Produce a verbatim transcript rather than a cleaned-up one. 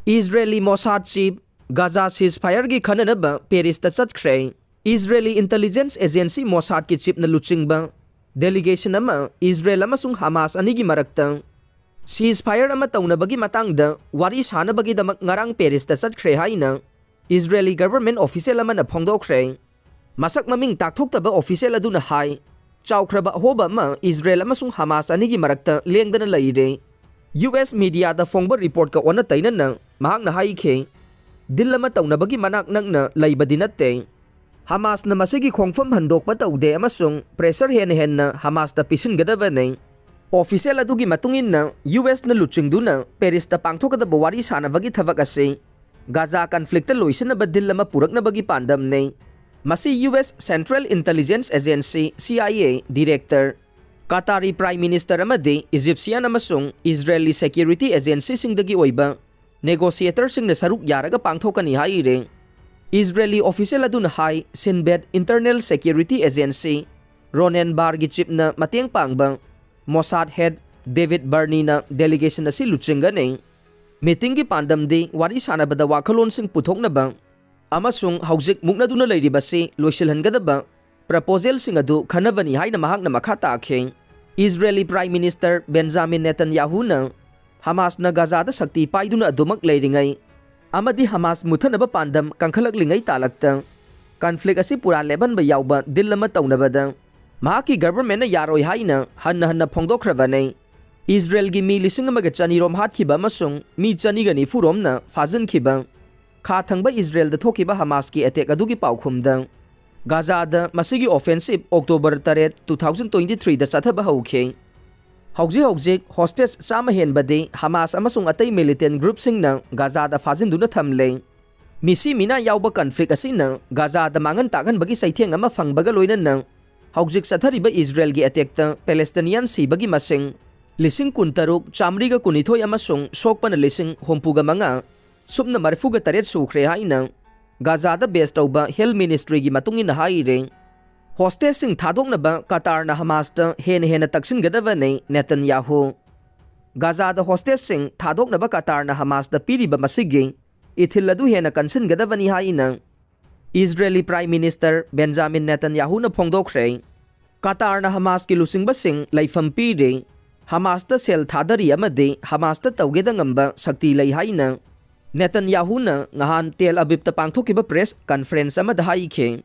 Israeli Mossad chief Gaza ceasefire-ꯒꯤ ꯈꯟꯅꯅꯕ Paris-ꯇ ꯆꯠꯈ꯭ꯔꯦ꯫ Israeli intelligence agency Mossad-ꯀꯤ chief-ꯅ ꯂꯨꯆꯤꯡꯕ delegation ꯑꯃ Israel ꯑꯃꯁꯨꯡ Hamas ꯑꯅꯤꯒꯤ ꯃꯔꯛꯇ ceasefire ꯑꯃ ꯇꯧꯅꯕꯒꯤ ꯃꯇꯥꯡꯗ ꯋꯥꯔꯤ ꯁꯥꯅꯕꯒꯤꯗꯃꯛ ꯉꯔꯥꯡ Paris-ꯇ ꯆꯠꯈ꯭ꯔꯦ ꯍꯥꯏꯅ Israeli government official ꯑꯃꯅ ꯐꯣꯡꯗꯣꯛꯈ꯭ꯔꯦ꯫ ꯃꯁꯛ ꯃꯃꯤꯡ ꯇꯥꯛꯊꯣꯛꯇꯕ official ꯑꯗꯨꯅ ꯍꯥꯏ, ꯆꯥꯎꯈ꯭ꯔꯕ ꯑꯍꯣꯕ ꯑꯃ Israel ꯑꯃꯁꯨꯡ Hamas ꯑꯅꯤꯒꯤ ꯃꯔꯛꯇ ꯂꯦꯡꯗꯅ ꯂꯩꯔꯦ꯫ U S media-ꯗ ꯐꯣꯡꯕ report-ꯀ ꯑꯣꯟꯅ ꯇꯩꯅꯅ ꯃꯍꯥꯛꯅ ꯍꯥꯏꯈꯤ, "Deal ꯑꯃ ꯇꯧꯅꯕꯒꯤ ꯃꯅꯥꯛ ꯅꯛꯅ ꯂꯩꯕꯗꯤ ꯅꯠꯇꯦ꯫ Hamas-ꯅ ꯃꯁꯤꯒꯤ ꯈꯣꯡꯐꯝ ꯍꯟꯗꯣꯛꯄ ꯇꯧꯗꯦ ꯑꯃꯁꯨꯡ pressure ꯍꯦꯟꯅ ꯍꯦꯟꯅ Hamas-ꯇ ꯄꯤꯁꯤꯟꯒꯗꯕꯅꯤ"꯫ Official ꯑꯗꯨꯒꯤ ꯃꯇꯨꯡ ꯏꯟꯅ, U S-ꯅ ꯂꯨꯆꯤꯡꯗꯨꯅ Paris-ꯇ ꯄꯥꯡꯊꯣꯛꯀꯗꯕ ꯋꯥꯔꯤ ꯁꯥꯅꯕꯒꯤ ꯊꯕꯛ ꯑꯁꯤ Gaza conflict-ꯇ ꯂꯣꯏꯁꯤꯟꯅꯕ deal ꯑꯃ ꯄꯨꯔꯛꯅꯕꯒꯤ ꯄꯥꯟꯗꯝꯅꯤ꯫ ꯃꯁꯤ U S Central Intelligence Agency, C I A, director, Qatari Prime Minister ꯑꯃꯗꯤ Egyptian ꯑꯃꯁꯨꯡ Israeli security agency-ꯁꯤꯡꯗꯒꯤ ꯑꯣꯏꯕ negotiator-ꯁꯤꯡꯅ ꯁꯔꯨꯛ ꯌꯥꯔꯒ ꯄꯥꯡꯊꯣꯛꯀꯅꯤ ꯍꯥꯏꯔꯦ꯫ Israeli official ꯑꯗꯨꯅ ꯍꯥꯏ, Shin Bet Internal Security Agency, Ronen Bar-ꯒꯤ chief-ꯅ ꯃꯇꯦꯡ ꯄꯥꯡꯕ Mossad head David Barnea-ꯅ delegation ꯑꯁꯤ ꯂꯨꯆꯤꯡꯒꯅꯤ꯫ Meeting-ꯒꯤ ꯄꯥꯟꯗꯝꯗꯤ ꯋꯥꯔꯤ ꯁꯥꯅꯕꯗ ꯋꯥꯈꯜꯂꯣꯟꯁꯤꯡ ꯄꯨꯊꯣꯛꯅꯕ ꯑꯃꯁꯨꯡ ꯍꯧꯖꯤꯛ ꯃꯨꯛꯅꯗꯨꯅ ꯂꯩꯔꯤꯕꯁꯤ ꯂꯣꯏꯁꯤꯜꯍꯟꯒꯗꯕ proposal-ꯁꯤꯡ ꯑꯗꯨ ꯈꯟꯅꯕꯅꯤ ꯍꯥꯏꯅ ꯃꯍꯥꯛꯅ ꯃꯈꯥ ꯇꯥꯈꯤ꯫ Israeli Prime Minister Benjamin Netanyahu-ꯅ Hamas-ꯅ Gaza-ꯗ ꯁꯛꯇꯤ ꯄꯥꯏꯗꯨꯅ ꯑꯗꯨꯃꯛ ꯂꯩꯔꯤꯉꯩ ꯑꯃꯗꯤ Hamas ꯃꯨꯠꯊꯅꯕ ꯄꯥꯟꯗꯝ ꯀꯟꯈꯠꯂꯛꯂꯤꯉꯩ ꯇꯥꯂꯛꯇ conflict ꯑꯁꯤ ꯄꯨꯔꯥ ꯂꯦꯞꯍꯟꯕ ꯌꯥꯎꯕ deal ꯑꯃ ꯇꯧꯅꯕꯗ ꯃꯍꯥꯛꯀꯤ government-ꯅ ꯌꯥꯔꯣꯏ ꯍꯥꯏꯅ ꯍꯟꯅ ꯍꯟꯅ ꯐꯣꯡꯗꯣꯛꯈ꯭ꯔꯕꯅꯤ꯫ Israel-ꯒꯤ ꯃꯤ ꯂꯤꯁꯤꯡ ꯑꯃꯒ ꯆꯅꯤ ꯔꯣꯝ ꯍꯥꯠꯈꯤꯕ ꯑꯃꯁꯨꯡ ꯃꯤ ꯆꯅꯤꯒ ꯅꯤꯐꯨ ꯔꯣꯝꯅ ꯐꯥꯖꯤꯟꯈꯤꯕ ꯈꯥ ꯊꯪꯕ Israel-ꯗ ꯊꯣꯛꯈꯤꯕ Hamas-ꯀꯤ attack ꯑꯗꯨꯒꯤ ꯄꯥꯎꯈꯨꯝꯗ, Gaza-ꯗ ꯃꯁꯤꯒꯤ offensive October ꯇꯔꯦꯠ, two thousand twenty-three-ꯗ ꯆꯠꯊꯕ ꯍꯧꯈꯤ꯫ ꯍꯧꯖꯤꯛ ꯍꯧꯖꯤꯛ hostage ꯆꯥꯝꯃ ꯍꯦꯟꯕꯗꯤ Hamas ꯑꯃꯁꯨꯡ ꯑꯇꯩ militant group-ꯁꯤꯡꯅ Gaza-ꯗ ꯐꯥꯖꯤꯟꯗꯨꯅ ꯊꯝꯂꯦ꯫ ꯃꯤꯁꯤ ꯃꯤꯅꯥ ꯌꯥꯎꯕ conflict ꯑꯁꯤꯅ Gaza-ꯗ ꯃꯥꯡꯍꯟ ꯇꯥꯛꯍꯟꯕꯒꯤ ꯆꯩꯊꯦꯡ ꯑꯃ ꯐꯪꯕꯒ ꯂꯣꯏꯅꯅ ꯍꯧꯖꯤꯛ ꯆꯠꯊꯔꯤꯕ Israel-ꯒꯤ attack-ꯇ Palestinian ꯁꯤꯕꯒꯤ ꯃꯁꯤꯡ ꯂꯤꯁꯤꯡ ꯀꯨꯟꯇꯔꯨꯛ, ꯆꯥꯃꯔꯤꯒ ꯀꯨꯟꯅꯤꯊꯣꯏ ꯑꯃꯁꯨꯡ ꯁꯣꯛꯄꯅ ꯂꯤꯁꯤꯡ ꯍꯨꯝꯐꯨꯒ ꯃꯉꯥ, ꯁꯨꯞꯅ ꯃꯔꯤꯐꯨꯒ ꯇꯔꯦꯠ ꯁꯨꯈ꯭ꯔꯦ ꯍꯥꯏꯅ Gaza-ꯗ base ꯇꯧꯕ health ministry-ꯒꯤ ꯃꯇꯨꯡ ꯏꯟꯅ ꯍꯥꯏꯔꯦ꯫ Hostage-ꯁꯤꯡ ꯊꯥꯗꯣꯛꯅꯕ Qatar-ꯅ Hamas-ꯇ ꯍꯦꯟꯅ ꯍꯦꯟꯅ ꯇꯛꯁꯤꯟꯒꯗꯕꯅꯤ, Netanyahu꯫ ꯒꯥꯖꯥꯗ ꯍꯣꯁꯇꯦꯖꯁꯤꯡ ꯊꯥꯗꯣꯛꯅꯕ ꯀꯇꯥꯔꯅ ꯍꯃꯥꯁꯇ ꯄꯤꯔꯤꯕ ꯃꯁꯤꯒꯤ ꯏꯊꯤꯜ ꯑꯗꯨ ꯍꯦꯟꯅ ꯀꯟꯁꯤꯟꯒꯗꯕꯅꯤ ꯍꯥꯏꯅ ꯏꯖꯔꯦꯂꯤ ꯄ꯭ꯔꯥꯏꯝ ꯃꯤꯅꯤꯁꯇꯔ ꯕꯦꯟꯖꯥꯃꯤꯟ ꯅꯦꯇꯟꯌꯥꯍꯨꯅ ꯐꯣꯡꯗꯣꯛꯈ꯭ꯔꯦ꯫ ꯀꯇꯥꯔꯅ ꯍꯃꯥꯁꯀꯤ ꯂꯨꯆꯤꯡꯕꯁꯤꯡ ꯂꯩꯐꯝ ꯄꯤꯔꯦ, ꯍꯃꯥꯁꯇ ꯁꯦꯜ ꯊꯥꯗꯔꯤ ꯑꯃꯗꯤ ꯍꯃꯥꯁꯇ ꯇꯧꯒꯦꯗ ꯉꯝꯕ ꯁꯛꯇꯤ ꯂꯩ ꯍꯥꯏꯅ ꯅꯦꯇꯟꯌꯥꯍꯨꯅ ꯉꯍꯥꯟ ꯇꯦꯜ ꯑꯕꯤꯕꯇ ꯄꯥꯡꯊꯣꯛꯈꯤꯕ ꯄ꯭ꯔꯦꯁ ꯀꯟꯐꯔꯦꯟꯁ ꯑꯃꯗ ꯍꯥꯏꯈꯤ꯫